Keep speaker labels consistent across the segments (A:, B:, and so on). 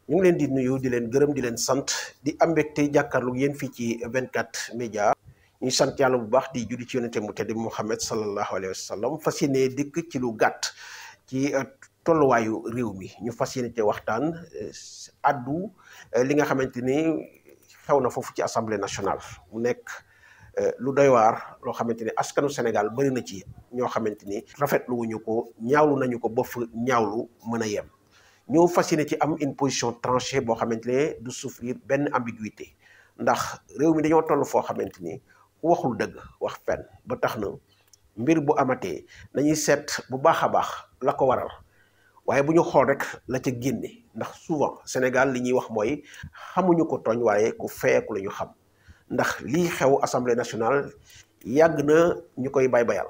A: ñu ngi leen di nuyu di leen gërëm di leen sant di am mbégte jàkkaarlu yéen fii ci 24 média ñuy sant yàlla bu baax di julli ci yonente mu tedd Muhammad sallallahu alayhi wa sallam fas yéene dikk ci lu gàtt ci tolluwaayu réew mi ñu fas yéene ci waxtaan addu li nga xamante ni xew na foofu ci assemblée nationale mu nekk lu doy waar loo xamante ni askanu Sénégal bëri na ci ñoo xamante ni rafetlu wuñu ko ñaawlu nañu ko ba fa ñaawlu mën a yem. ñu fas yéene ci am une position tranchée boo xamante ne du souffrir benn ambiguïté ndax réew mi dañoo toll foo xamante ni ku waxul dëgg wax fenn ba tax na mbir bu amatee nañuy seet bu baax a baax la ko waral waaye bu ñu xool rek la ca génne ndax souvent Sénégal li ñuy wax mooy xamuñu ko tooñ waaye ku feeku la ñu xam ndax lii xew assemblée nationale yàgg na ñu koy bayal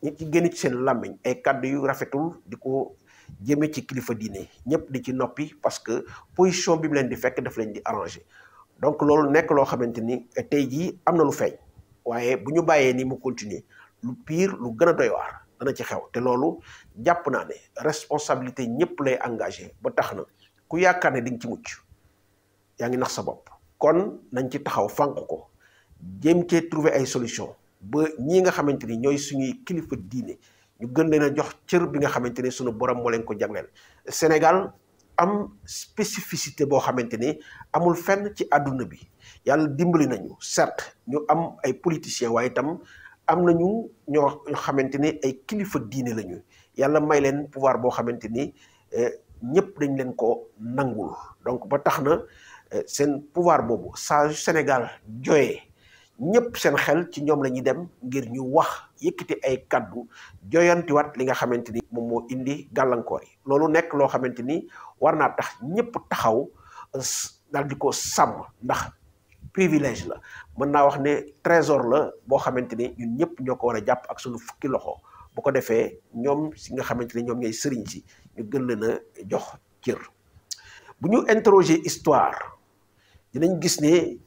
A: ñi ci génn ci seen làmmiñ ay kàddu yu rafetul di ko jëmee ci kilifa diine ñëpp di ci noppi parce que position bi mu leen di fekk daf leen di arranger donc loolu nekk loo xamante ni tey jii am na lu feeñ waaye bu ñu bàyyee ni mu continuer lu pire lu gën a doy waar dana ci xew te loolu jàpp naa ne responsabilité ñëpp lay engagé ba tax na ku yaakaar ne di nga ci mucc yaa ngi nax sa bopp kon nañ ci taxaw fànq ko jéem cee trouver ay solution ba ñii nga xamante ni ñooy suñuy kilifa diine ñu gën leen a jox cër bi nga xamante ni sunu borom moo leen ko jagleel. Sénégal am spécificité boo xamante ni amul fenn ci àdduna bi yàlla dimbali nañu certes ñu am ay politiciens waaye itam am nañu ñoo xamante ni ay kilifa diine lañu yàlla may leen pouvoir boo xamante ni ñëpp dañ leen ko nangul donc ba tax na seen pouvoir boobu saa Sénégal joyee ñëpp seen xel ci ñoom la ñuy dem ngir ñu wax yëkkati ay kaddu joyantiwaat li nga xamante ni moom moo indi gàllankoor yi loolu nekk loo xamante ni war naa tax ñëpp taxaw daal di ko sàmm ndax privilège la mën naa wax ne trésor la boo xamante ni ñun ñëpp ñoo ko war a jàpp ak suñu fukki loxo bu ko defee ñoom si nga xamante ni ñoom ñooy sëriñ si ñu gën leen a jox cër bu ñu interroger histoire dinañ gis ne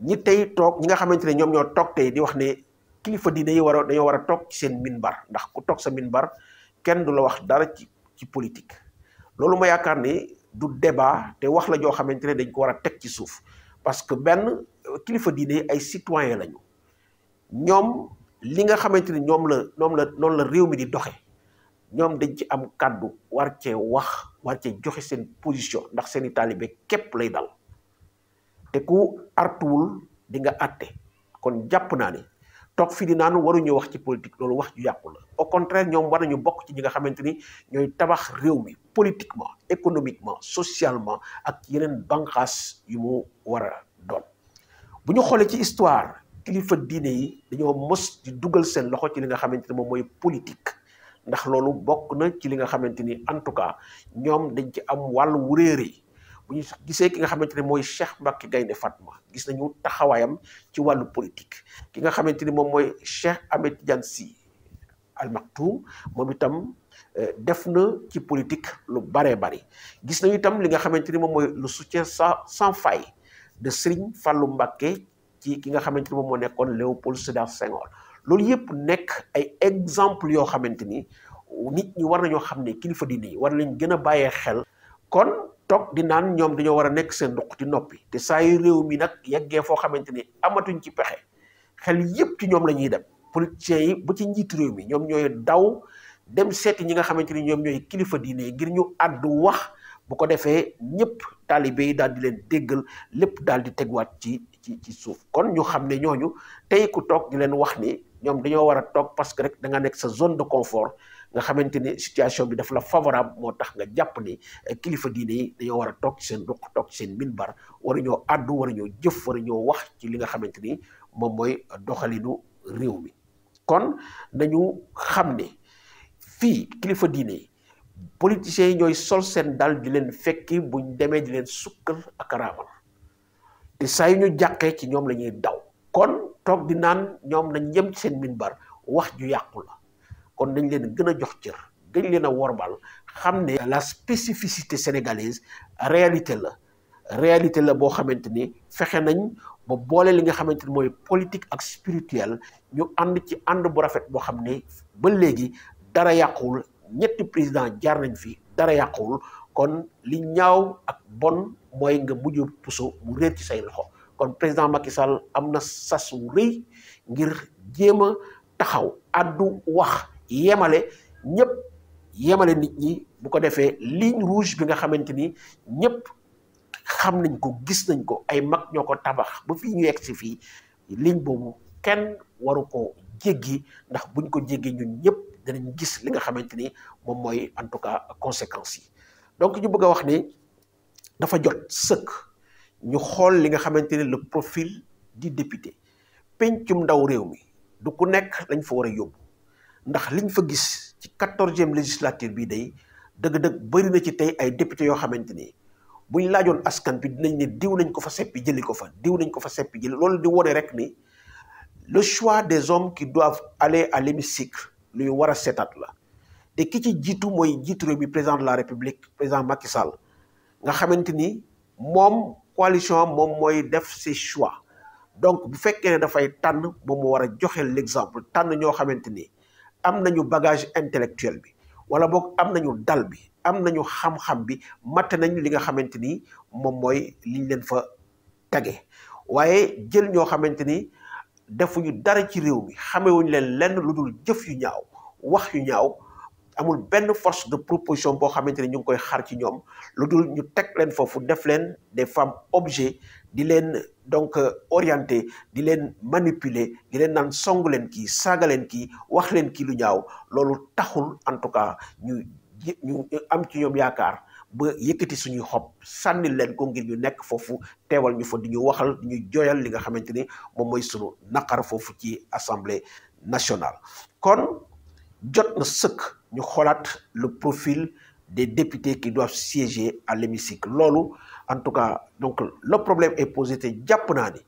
A: ñi tey toog ñi nga xamante ne ñoom ñoo toog tey di wax ne kilifa diine yi dañoo war a toog ci seen minbar ndax ku toog sa minbar kenn du la wax dara ci politique loolu ma yaakaar ne du débat te wax la joo xamante ne dañ ko war a teg ci suuf parce que benn kilifa diine yi ay citoyen lañu ñoom li nga xamante ni noonu la réew mi di doxe ñoom dañ ci am kàddu war cee wax war cee joxe seen position ndax seeni taalibe képp lay dal te ku artuwul di nga àtte kon jàpp naa ne toog fii di naan waruñu wax ci politique loolu wax ju yàqu la au contraire ñoom war nañu bokk ci ñi nga xamante ni ñooy tabax réew mi politiquement économiquement socialement ak yeneen banqaas yu mu war a doon bu ñu xoolee ci histoire kilifa diine yi dañoo mos di dugal seen loxo ci li nga xamante ni moom mooy politique ndax loolu bokk na ci li nga xamante ni en tout cas ñoom dañ ci am wàllu wuréere bu ñu gisee ki nga xamante ne mooy Cheikh Mbacké Gaynde Fatma gis nañu taxawaayam ci wàllu politique ki nga xamante ni moom mooy Cheikh Ahmed Tidiane Sy Al Maktoum moom itam def na ci politique lu baree bari gis nañu itam li nga xamante ni moom mooy le soutien sans faille de Serigne Fallou Mbacké ci ki nga xamante ni moom moo nekkoon Léopold Sédar Senghor loolu yëpp nekk ay exemple yoo xamante ni nit ñi war nañoo xam ne kilifa diine yi war nañ gën a bàyyee xel kon toog di naan ñoom dañoo war a nekk seen ndox ci noppi te saa yu réew mi nag yeggee foo xamante ni amatuñ ci pexe xel yëpp ci ñoom la ñuy dem politiciens yi ba ci njiitu réew mi ñoom ñooy daw dem seeti ñi nga xamante ni ñoom ñooy kilifa diine ngir ñu àddu wax bu ko defee ñëpp taalibe yi daal di leen déggal lépp daal di tegwaat ci suuf kon ñu xam ne ñooñu tey ku toog di leen wax ni ñoom dañoo war a toog parce que rek da nga nekk sa zone de confort nga xamante ni situation bi daf la favorable moo tax nga jàpp ni kilifa diine yi dañoo war a toog ci seen ruq toog ci seen minbar waruñoo àddu waruñoo jëf waruñoo wax ci li nga xamante ni moom mooy doxalinu réew mi kon nañu xam ne fii kilifa diine yi politiciens yi ñooy sol seen dal di leen fekki buñ demee di leen sukkal ak raamal te saa yu ñu jàqee ci ñoom la ñuy daw kon toog di naan ñoom nañ yem ci seen minbar wax ju yàqu la kon nañ leen gën a jox cër dañ leen a worbal xam ne la spécificité sénégalaise réalité la boo xamante ni fexe nañ ba boole li nga xamante ni mooy politique ak spirituel ñu ànd ci ànd bu rafet boo xam ne ba léegi dara yàquwul ñetti président jaar nañ fi dara yàquwul kon li ñaaw ak bon mooy nga mujj puso mu réer ci say loxo kon président Macky Sall am na sas wu rëy ngir jéem a taxaw addu wax yemale ñëpp yemale nit ñi bu ko defee ligne rouge bi nga xamante ni ñëpp xam nañ ko gis nañ ko ay mag ñoo ko tabax ba fii ñu yegg si fii ligne boobu kenn waru ko jéggi ndax buñ ko jéggi ñun ñëpp danañ gis li nga xamante ni moom mooy en tout cas conséquences yi donc ñu bëgg a wax ni dafa jot sëkk ñu xool li nga xamante ni le profil du député pencum ndaw réew mi du ku nekk lañ fa war a yóbbu ndax liñ fa gis ci 14e législature bii day dëgg-dëgg bëri na ci tey ay député yoo xamante ni buñ laajoon askan bi dinañ ne diw nañ ko fa seppi jëli ko fa diw nañ ko fa seppi jëli loolu di wone rek ni le choix des hommes qui doivent aller à l'hémicycle luy war a seetaat la te ki ci jiitu mooy jiitu réew mi président de la république président Macky Sall nga xamante ni moom coalition moom mooy def ses choix donc bu fekkee ne dafay tànn moom moo war a joxe l'exemple tànn ñoo xamante ni am nañu bagage intellectuel bi wala boog am nañu dal bi am nañu xam-xam bi matt nañ li nga xamante ni moom mooy liñ leen fa tege waaye jël ñoo xamante ni defuñu dara ci réew mi xamewuñ leen lenn lu dul jëf yu ñaaw wax yu ñaaw amul benn force de proposition boo xamante ni ñu ngi koy xaar ci ñoom lu dul ñu teg leen foofu def leen des femmes objets di leen donc orienté di leen manipuler di leen naan song leen kii saaga leen kii wax leen kii lu ñaaw loolu taxul en tout cas ñu am ci ñoom yaakaar ba yëkkati suñuy xob sànni leen ko ngir ñu nekk foofu teewal ñu fa di ñu waxal di ñu jooyal li nga xamante ni moom mooy sunu naqar foofu ci assemblée nationale kon jot na sëkk ñu xoolaat le profil des députés qui doivent siéger à l'hémicycle loolu en tout cas donc le problème est posé te jàpp naa ni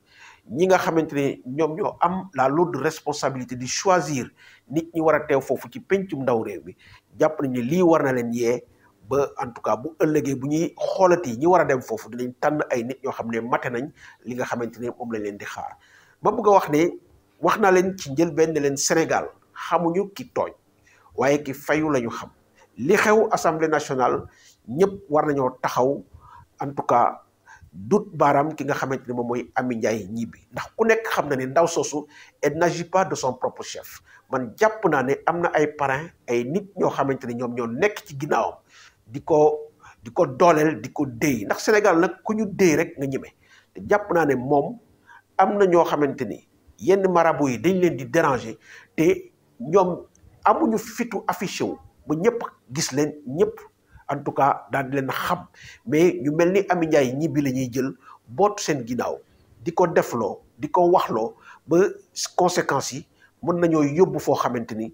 A: ñi nga xamante ne ñoom ñoo am la lourde responsabilité di choisir nit ñi war a teew foofu ci pencum ndaw réew mi jàpp nañu lii war na leen yee ba en tout cas bu ëllëgee bu ñuy xoolati ñi war a dem foofu dinañ tànn ay nit ñoo xam ne mate nañ li nga xamante ne moom lañ leen di xaar ma bëgg a wax ne wax naa leen ci njëlbeen ne leen Sénégal xamuñu ki tooñ waaye ki fayu la ñu xam li xew assemblée nationale ñëpp war nañoo taxaw en tout cas dut baaraam ki nga xamante ne moom mooy Amy Ndiaye Gniby ndax ku nekk xam na ne ndaw soosu elle n'agit pas de son propre chef man jàpp naa ne am na ay parrain ay nit ñoo xamante ne ñoom ñoo nekk ci ginnaawam di ko dooleel di ko déy ndax Sénégal nag ku ñu déy rek nga ñeme te jàpp naa ne moom am na ñoo xamante ni yenn marabu yi dañ leen di déranger te ñoom amuñu fitu affiché wu ba ñëpp gis leen ñëpp en tout cas daal di leen xam mais ñu mel ni Amy Ndiaye Gniby la ñuy jël boot seen ginnaaw di ko defloo di ko waxloo ba conséquences yi mën nañoo yóbbu foo xamante ni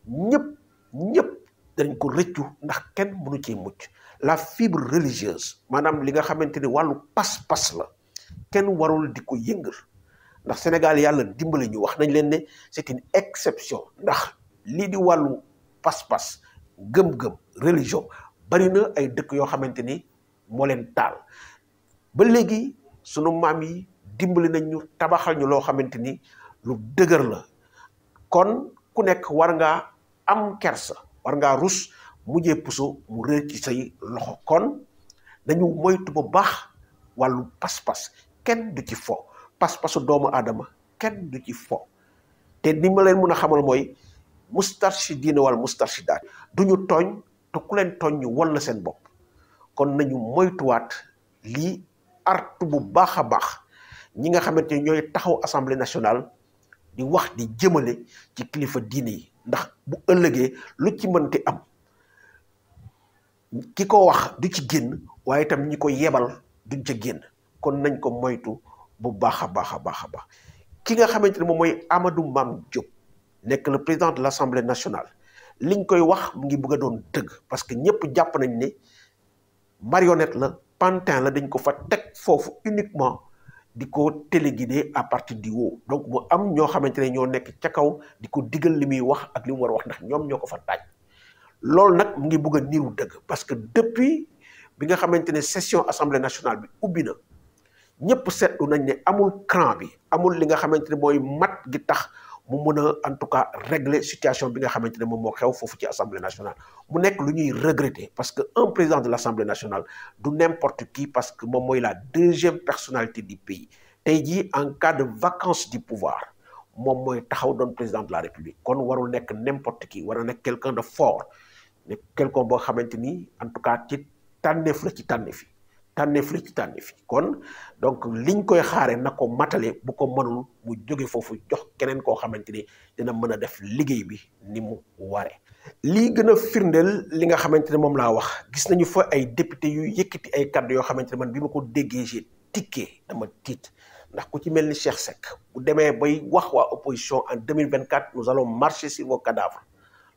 A: ñëpp dañ ko rëccu ndax kenn mënu ci mucc la fibre religieuse maanaam li nga xamante ni wàllu pas-pas la kenn warul di ko yëngal ndax Sénégal yàlla dimbali ñu wax nañ leen ne c'est une exception ndax lii di wàllu pas-pas gëm-gëm religion bari na ay dëkk yoo xamante ni moo leen taal ba léegi sunu maam yi dimbali nañ ñu tabaxal ñu loo xamante ni lu dëgër la kon ku nekk war ngaa am kersa war ngaa rus mujjee puso mu réer ci say loxo kon nañu moytu bu baax wàllu pas-pas kenn du ci fo pas-pasu doomu aadama kenn du ci fo te ni ma leen mën a xamal mooy mustarchidiina wala mustarchidaat du ñu tooñ te ku leen tooñ ñu won la seen bopp kon nañu moytuwaat lii artu bu baax a baax ñi nga xamante ni ñooy taxaw assemblée nationale di wax di jëmale ci kilifa diine yi ndax bu ëllëgee lu ci mënti am ki ko wax du ci génn waaye itam ñi ko yebal duñ ca génn kon nañ ko moytu bu baax a baax a baax a baax ki nga xamante ne moom mooy Amadou Mame Diop nekk le président de l'Assemblée nationale liñ koy wax mu ngi bëgg a doon dëgg parce que ñëpp jàpp nañ ne marionnette la pantin la dañ ko fa teg foofu uniquement di ko téléguider à partir du haut donc mu am ñoo xamante ne ñoo nekk ca kaw di ko digal li muy wax ak li mu war a wax ndax ñoom ñoo ko fa taaj loolu nag mu ngi bëgg a niru dëgg parce que depuis bi nga xamante ne session assemblée nationale bi ubbi na ñëpp seetlu nañ ne amul cran bi amul li nga xamante ne mooy mat gi tax mu mën a en tout cas régler situation bi nga xamante ne moom moo xew foofu ci assemblée nationale mu nekk lu ñuy regretter parce que un président de l'assemblée nationale du n'importe qui parce que moom mooy la deuxième personnalité du pays tey jii en cas de vacance du pouvoir moom mooy taxaw doon président de la république kon warul nekk n'importe qui war a nekk quelqu'un de fort ne quelqu'un boo xamante ni en tout cas ci tànneef la ci tànneef yi tànneef la ci tànneef yi kon donc liñ koy xaare na ko matale bu ko mënul mu jóge foofu jox keneen koo xamante ni dina mën a def liggéey bi ni mu waree. lii gën a firndeel li nga xamante ne moom laa wax gis nañu fa ay député yu yëkkati ay kàddu yoo xamante ne man bi ma ko déggee j'ai tiqué dama tiit ndax ku ci mel ni Cheikh Seck bu demee bay wax waa opposition en 2024 nous allons marcher sur vos cadavres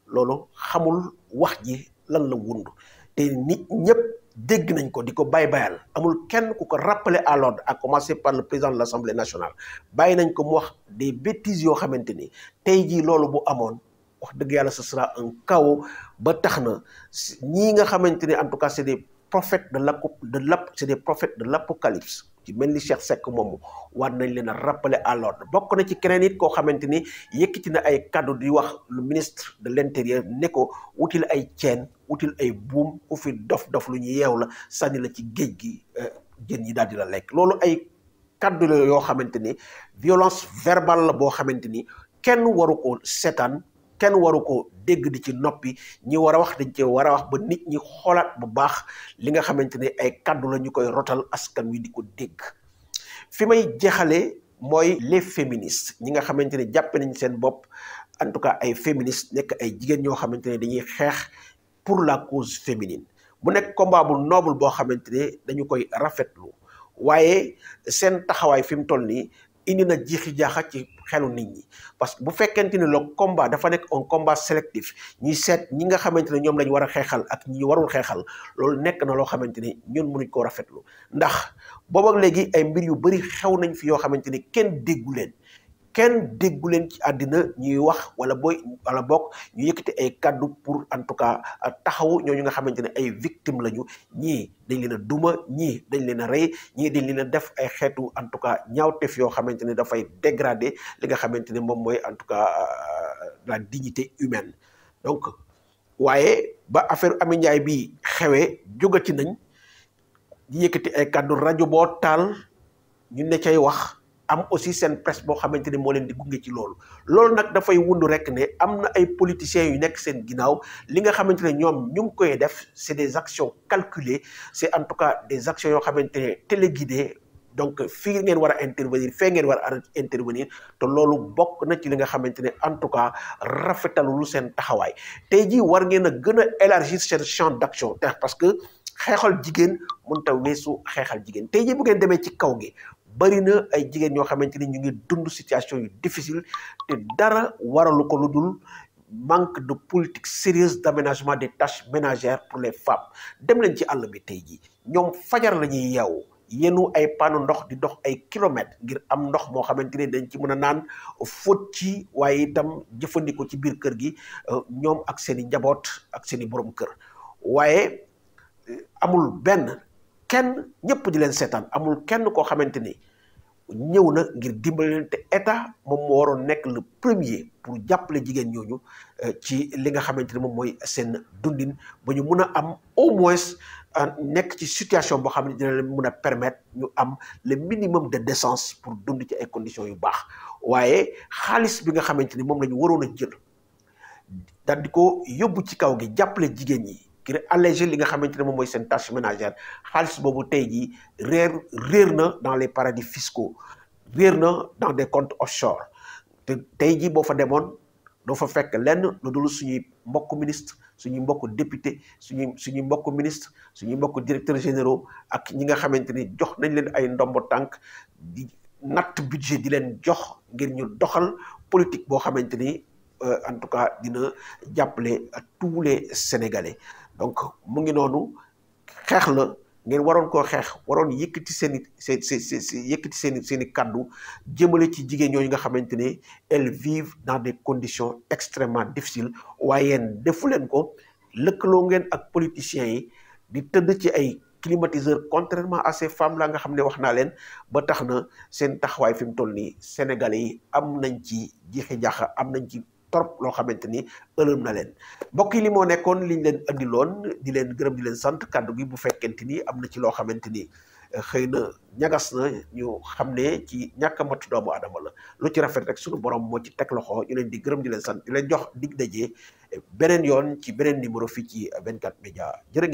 A: loolu xamul wax ji lan la wund te nit ñëpp dégg nañ ko di ko bayal amul kenn ku ko rappeler à l'ordre à commencer par le président de l'Assemblée nationale bàyyi nañ ko mu wax des bêtises yoo xamante ni tey jii loolu bu amoon wax dëgg yàlla ce sera un chaos ba tax na ñii nga xamante ni en tout cas c'est des prophètes c'est des prophètes de l'apocalypse ci mel ni Cheikh Seck moomu war nañ leen a rappeler à l'ordre bokk na ci keneen it koo xamante ni yëkkati na ay kaddu di wax le ministre de l'intérieur ne ko wutil ay ceen wutil ay buum ku fi dof lu ñu yeew la sànni la ci géej gi jën yi daal di la lekk loolu ay kaddu la yoo xamante ni violence verbale la boo xamante ni kenn waru ko seetaan kenn waru ko dégg di ci noppi ñi war a wax dañ ci war a wax ba nit ñi xoolaat bu baax li nga xamante ne ay kaddu la ñu koy rotal askan wi di ko dégg fi may jeexalee mooy les féministes ñi nga xamante ne jàppe nañ seen bopp en tout cas ay féministes nekk ay jigéen ñoo xamante ne dañuy xeex pour la cause féminine mu nekk combat bu noble boo xamante ne dañu koy rafetlu waaye seen taxawaay fi mu toll nii indi na jiixi jaaxa ci xelu nit ñi parce que bu fekkente ni le combat dafa nekk un combat sélectif ñuy seet ñi nga xamante ne ñoom lañ war a xeexal ak ñi warul xeexal loolu nekk na loo xamante ni ñun mënuñ koo rafetlu ndax boobu ak léegi ay mbir yu bari xew nañ fi yoo xamante ni kenn déggu leen ci àddina ñuy wax wala bokk ñu yëkkati ay kaddu pour en tout cas taxawu ñooñu nga xamante ne ay victimes lañu ñii dañ leen a duma ñii dañ leen a rey ñii dañ leen a def ay xeetu en tout cas ñaawteef yoo xamante ne dafay dégrader li nga xamante ne moom mooy en tout cas la dignité humaine donc waaye ba affaire Amy Ndiaye bi xewee jógati nañ di yëkkati ay kaddu rajo boo taal ñu ne cay wax am aussi seen presse boo xamante ne moo leen di gunge ci loolu nag dafay wundu rek ne am na ay politiciens yu nekk seen ginnaaw li nga xamante ne ñoom ñu ngi koy def c'est des actions calculées c'est en tout cas des actions yoo xamante ne téléguidées donc fii ngeen war a intervenir fee ngeen war a intervenir te loolu bokk na ci li nga xamante ne en tout cas rafetalul seen taxawaay tey jii war ngeen a gën a élargir seen champ d'action parce que xeexal jigéen mënut a weesu xeexal jigéen tey jii bu ngeen demee ci kaw gi bari na ay jigéen ñoo xamante ni ñu ngi dund situation yu difficile te dara waralu ko lu dul manque de politique sérieuse d'aménagement des tâches ménagères pour les femmes dem leen ci àll bi tey jii ñoom fajar la ñuy yeewu yenu ay paanu ndox di dox ay kilomètres ngir am ndox moo xamante ni dañ ci mën a naan fóot ci waaye itam jëfandikoo ci biir kër gi ñoom ak seen i njaboot ak seen i borom kër waaye amul benn kenn ñëpp di leen seetaan amul kenn koo xamante ni ñëw na ngir dimbali leen te état moom moo waroon nekk le premier pour jàppale jigéen ñooñu ci li nga xamante ni moom mooy seen dundin ba ñu mun a am au moins nekk ci situation boo xam ne dina leen mun a permettre ñu am le minimum de décence pour dund ci ay conditions yu baax waaye xaalis bi nga xamante ni moom la ñu waroon a jël daal di ko yóbbu ci kaw gi jàppale jigéen ñi ngir alléger li nga xamante ne moom mooy seen tâche ménagère xaalis boobu tey jii réer na dans les paradis fiscaux réer na dans des comptes offshore te tey jii boo fa demoon doo fa fekk lenn lu dul suñuy mbokku ministre suñuy mbokku député suñuy mbokku ministre suñuy mbokku directeurs généraux ak ñi nga xamante ni jox nañ leen ay ndombo tànk di natt budget di leen jox ngir ñu doxal politique boo xamante ni en tout cas dina jàppale tous les Sénégalais donc mu ngi noonu xeex la ngeen waroon koo xeex waroon yëkkati seen i kaddu jëmale ci jigéen ñooñu nga xamante ne elles vivent dans des conditions extrêmement difficiles waaye yéen defu leen ko lëkkaloo ngeen ak politiciens yi di tëdd ci ay climatiseur contrairement à ces femmes là nga xam ne wax naa leen ba tax na seen taxawaay fi mu toll nii Sénégalais yi am nañ ci jiixi jaaxa am nañ ci trop loo xamante ni ëlëm na leen mbokk yi li moo nekkoon liñ leen andiloon di leen gërëm di leen sant kàddu gi bu fekkente ni am na ci loo xamante ni xëy na ñagas na ñu xam ne ci ñàkk a matu doomu adama la lu ci rafet rek sunu borom moo ci teg loxo ñu leen di gërëm di leen sant di leen jox dig daje beneen yoon ci beneen numéro fii ci 24 média jërë